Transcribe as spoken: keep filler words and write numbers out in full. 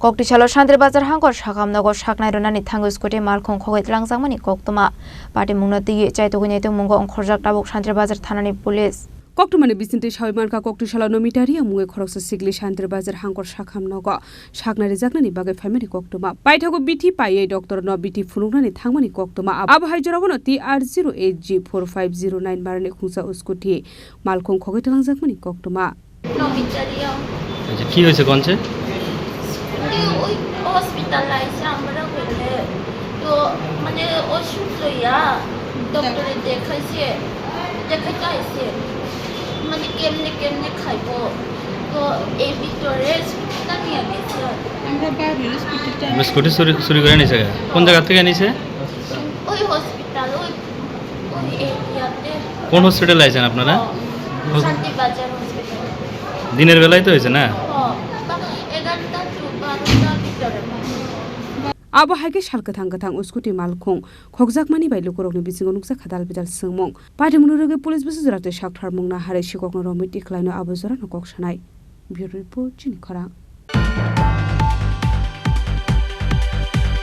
Koktisalo Shantir Bazar hangkor sakam nogo saknai rwnani thango scooty malkhung khogwi tlangjakmani koktwma. Patimungno twiwi chaitugwi naitukmungo ongkhorjak tabuk Shantir Bazar thanani police. Koktwmani bisingtwi sawi mankha, Koktisalo no Mitaria mungwi khoroksa sikli Shantir Bazar hangkor sakam nogo saknai rijaknani bagwi phaimani koktwma. Paithago bithi paiwi doctor no bithi phunuknani thangmani koktwma. Abo hai jorao no T R zero eight G four five zero nine barani khungsa scooty malkhung khogwi tlangjakmani koktwma. নমিতারিয়াম। আচ্ছা, কি হয়েছে কনসে? এই ওই হসপিটাল আইছে আমরা হইলে, তো মানে ওষুধ লইয়া ডক্টরে দেখাইছে, দেখাইতে আইছে, মানে কেমনে কেমনে খাইবো, তো এই ভিতরে স্কুটিটা নিয়ে গেছে। আমরা বাইরে স্কুটিটা মানে স্কুটি চুরি, চুরি করে নিছে? কোন জায়গা থেকে নিছে? ওই হসপিটাল, ওই, ওই এরিয়াতে। কোন হসপিটালে আইছেন আপনারা? ও, শান্তিবাজার হসপিটাল। দিনের বেলায় তো হয়েছে না? ও, বা এগারোটা to বারোটা ভিতরে। Abo hai khe sal kwthang kwthang scooty malkhung khokjakmani bai lukurokni bisingo nukjakha dal bidal swngmung. Patimungno rwgwi police bwsajwk rok tei saktharmung naharwi sikokno romwi tikhlaino abo jorano kok sanai. Bureau Report, Chini Khorang.